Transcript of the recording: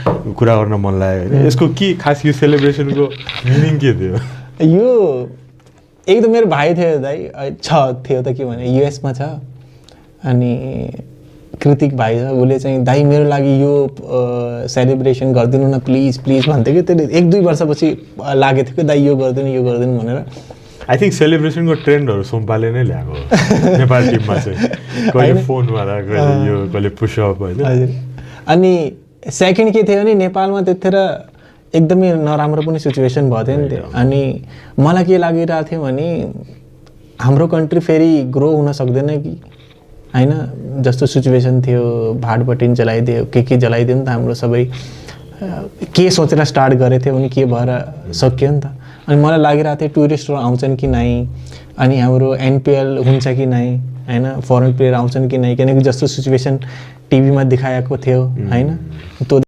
कुरा गर्न मन लाग्यो होइन यसको के खास यो सेलिब्रेसनको मिनिङ के थियो यो एक त मेरो भाइ थियो दाइ थियो त के भने युएसमा छ अनि कृतिक भाइ छ उसले चाहिँ दाइ मेरो लागि यो सेलिब्रेसन गरिदिनु न प्लिज प्लिज भन्थ्यो कि त्यसले 1-2 वर्षपछि लागेको थियो कि दाइ यो गरिदिनु भनेर आई थिङ्क सेलिब्रेसनको ट्रेन्डहरू सोम्पाले नै ल्याएको नेपाल टिममा चाहिँ कहिले फोनमा कहिले यो कहिले पुसअप होइन अनि सेकेन्ड के थियो भने नेपालमा त्यतिखेर एकदमै नराम्रो पनि सिचुएसन भएको थियो नि त्यो अनि मलाई के लागिरहेको थियो भने हाम्रो कन्ट्री फेरि ग्रो हुन सक्दैन कि होइन जस्तो सिचुएसन थियो भाटबटिन जलाइदियो के जलाइदियो नि त हाम्रो सबै के सोचेर स्टार्ट गरेको थियो भने के भएर सक्यो नि त अनि मलाई लागिरहेको थियो टुरिस्टहरू आउँछन् कि नै अनि हाम्रो एनपिएल हुन्छ कि नै होइन फरेन प्लेयर आउँछन् कि नै किनकि जस्तो सिचुएसन टिभीमा देखाएको थियो होइन त्यो